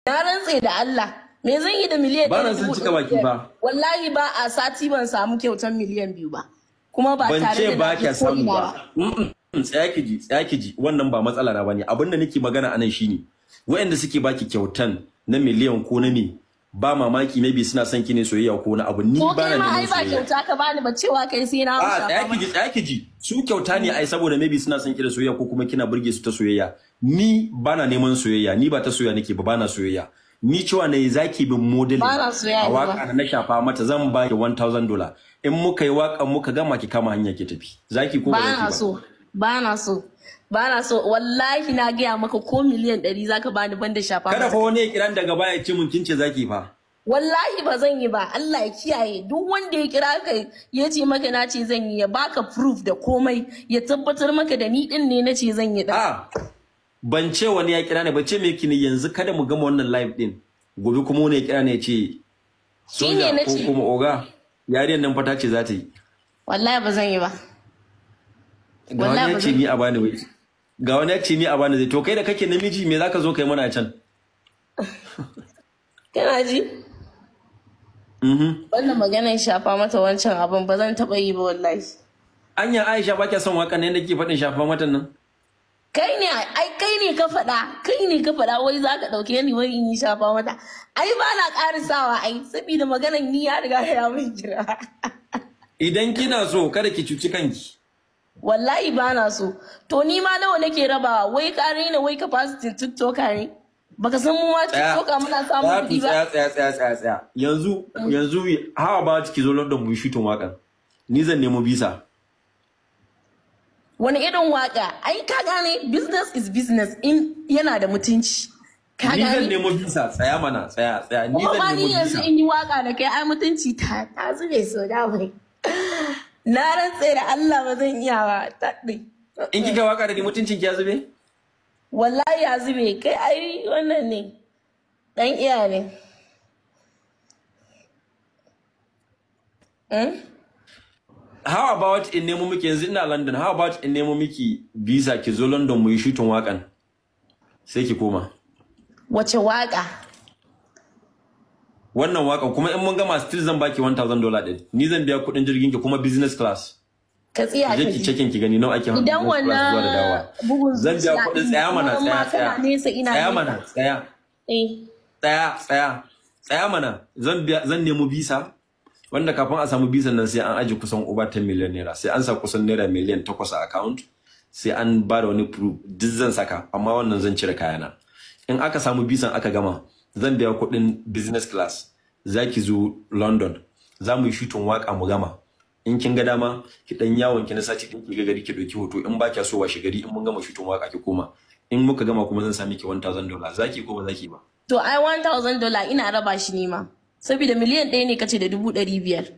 Na rantse da Allah. Me zan yi da miliyan Ba ɗaya na da son dubu cika ɗari baki biyar? ba. Wallahi ba a sati ban samu kyautan miliyan 2 ba. Kuma ba Ban tare ce da ba na je kya ko samu ina ba. ba. Tsaya ki ji, tsaya ki ji. Wannan ba matsala na bane. Abin da nake magana anan shine waɗanda suke baki kyautan na miliyan ko na me, ba mamaki maybe suna son ki ne soyayya ko na abu. Ni Ko ba kai na ma neman ai ba soyayya. kyauta ka bani ba, cewa kai sai na A shafa tsaya ki mata. ji, tsaya ki ji. Su kyauta ne ai, saboda maybe suna son ki da soyayya ko kuma kina burge su ta soyayya. Ni ba na neman soyayya, ni ba ta soyayya nake ba, ba na soyayya. Ni cewa ne zaki bin modeling Ba na soyayya a ni ba. waka na shafa mata, zan ba ki $1000. In muka yi waka muka gama, ki kama hanya ki tafi. Zaki ko ba Ba zaki na ba? so. Ba na so. Ba na so. Wallahi na gaya maka, ko miliyan 100 zaka bani banda shafa Kada mata. fa wani ya kiran daga baya ya ce mun kin ce zaki fa. Wallahi ba zan yi ba. Allah ya kiyaye. Duk wanda ya kira ka ya ce maka na ce zan yi, ya baka proof da komai, ya tabbatar maka da ni din ne na ce zan yi din. A ban ce wani ya kira ne ba, ce me ne yanzu, kada mu gama wannan live din, gobe kuma wani ya kira ne ya ce Shine soja na ko ce kuma oga, yariyar nan fa ta ce za ta yi. Wallahi ba zan yi ba. Ga wani Wallahi ya ba ce zan ni yi. a bani wai. Ga wani ya ce ni a bani zai. To kai da kake namiji, me zaka zo kai mana a can? Kana ji? Mhm. Wannan maganar shafa mata wancan abin ba zan taɓa yi ba wallahi. Anya Aisha, ba kya son wakan ne da kike faɗin shafa mata nan? Kai ne ai, kai ne ka faɗa, kai ne ka faɗa wai za ka ɗauke ni wai in yi shafa mata. Ai ba na ƙarisawa ai, saboda maganar ni ya riga ya min kira. Idan kina so, kada ki cuci kanki. Wallahi ba na so. To ni ma nawa nake rabawa? Wai ka raina wai capacity TikToker ne? Baka san mu ma Tsaya. TikToker muna samun Tsaya kuɗi ba? tsaya tsaya tsaya tsaya tsaya. Yanzu yanzu how about ki zo London mu yi shooting wakan? Ni zan nemo visa. Wani irin waka? Ai ka gane, business is business in yana da mutunci. Ka Ni zan gane? nemo visa, tsaya mana, tsaya tsaya. Ni Kuma zan ma ni nemo yanzu visa. in yi waka da kai ai mutunci ta zube so da bai. Na rantse da Allah ba zan iya ba. Taɗi. In kika waka da ni, mutuncin ki ya zube? Wallahi ya zube, kai ai wannan ne. Dan iya ne. Hmm? How about in nemo miki, yanzu ina London, how about in nemo miki visa ki zo London mu yi shooting wakan? Sai ki koma. Wace waka? Wannan wakan, kuma in mun gama still zan baki $1000 din. Ni zan biya kuɗin jirgin ki, kuma business class. Ka tsaya Ki je ka ki ji. checking ki gani nawa ake hawa Idan business class zuwa da dawowa. wannan bugun Zan biya zuciya kuɗin, din tsaya mana, kuma tsaya ma tsaya. kana nesa ina Tsaya nesa. mana, tsaya. Eh. Tsaya tsaya. Tsaya mana. Zan biya, zan nemo visa. Wanda kafin a samu visa nan sai an aje kusan over 10 million naira, sai an sa kusan naira miliyan 8 a account, sai an ba da wani proof, duk zan saka, amma wannan zan cire kayana. In aka samu bisan aka gama, zan biya kuɗin business class. Za ki zo London, za mu yi shooting waka mu gama. In kin ga dama, ki dan yawon ki na sati ɗin, ki ga gari, ki ɗauki hoto. In ba kya so, washe gari in mun gama shooting waka ki koma. In muka gama kuma zan sa miki $1000. Za ki ko ba za ki ba? To ai $1000 ina raba shi ne ma. Saboda miliyan 1 ne kace da 500,000.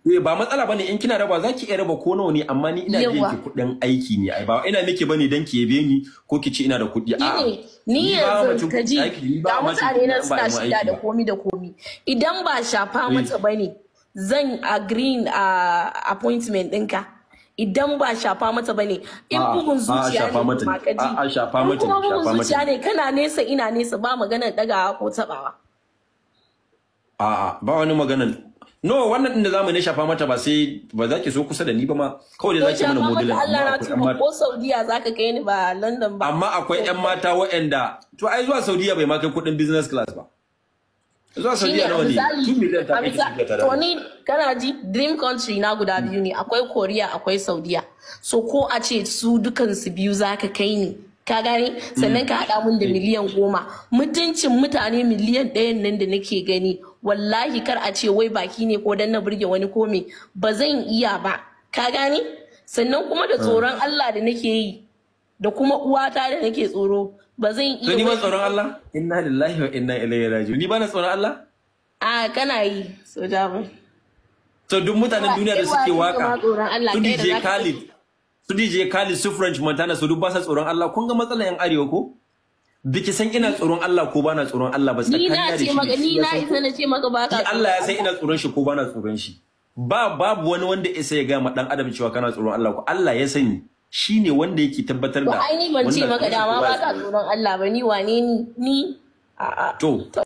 Eh, ba matsala bane, in kina raba zaki iya raba ko nawa ne, amma ni ina biyan Yawa. ki kuɗin aiki ne ai, ba ina miki bane dan ki yabe ni ko ki ce ina da kuɗi, a'a. Shine ni Ni ba yanzu macin ka ji, aiki, ni ba ga macin mutane kuɗi nan in ba suna ai mu shida aiki da ba. komi da komi. Idan ba shafa mata bane, zan agree a appointment ɗinka. Idan ba shafa mata bane, in A'a, bugun a'a, zuciya shafa ne mata ma ne. ka ji. A'a, shafa In mata kuma ne, bugun shafa mata zuciya ne. ne, kana nesa ina nesa, ba maganar ɗagawa ko taɓawa. A'a, ba wani maganan. No, wannan din da zamu ne shafa mata, ba sai ba za ki so kusa da ni ba ma. Kawai To dai za ki mana shafa mata modeling, Allah amma na akwai ƴan tuba, mata ko Saudiya zaka kai ni ba London ba. Amma akwai ƴan mata waɗanda, to ai zuwa Saudiya bai ma kai kuɗin business class ba. Zuwa Shine Saudiya a nawa ne? misali 2 million ta a kai ki misa Saudiya ta to dawo. ni kana ji, dream country na guda biyu ne, akwai Korea, akwai Saudiya. So ko a ce su dukansu biyu zaka kai ni, ka gane, sannan ka haɗa mun da miliyan 10, mutuncin mutane miliyan 1n nan da nake gani, wallahi kar a ce wai baki ne ko dan na burge wani ko me, ba zan iya ba, ka gane. Sannan kuma da tsoron Allah da nake yi da kuma uwata da nake tsoro, ba zan To iya ni wai ban tsoron Allah? Inna lillahi wa inna ilaihi raji'un. Ni ba na tsoron Allah? A kana yi so da. To duk mutanen duniya da Kai suke wa kake waka, ma tsoron Allah, su kai da DJ zaka Khalid, su DJ Khalid, su French Montana, su duk ba sa tsoron Allah. Kun ga matsalar yan arewa ko? Biki san ina tsoron Allah ko bana tsoron Allah ba, Ni tsakanina na da ce shi maka ne, shi ni ya na san isa na ce maka baka shi Allah tsoron ya san Allah. ina tsoron shi ko bana tsoron shi. Ba babu wani wanda isa ya gaya ma dan adam cewa kana tsoron Allah ko. Allah ya sani, shine wanda yake tabbatar To da ai ni ban ce wannan maka tsoron shi dama ko baya baka tsoron shi. tsoron Allah ba, ni wane ni? Ni A'a. To.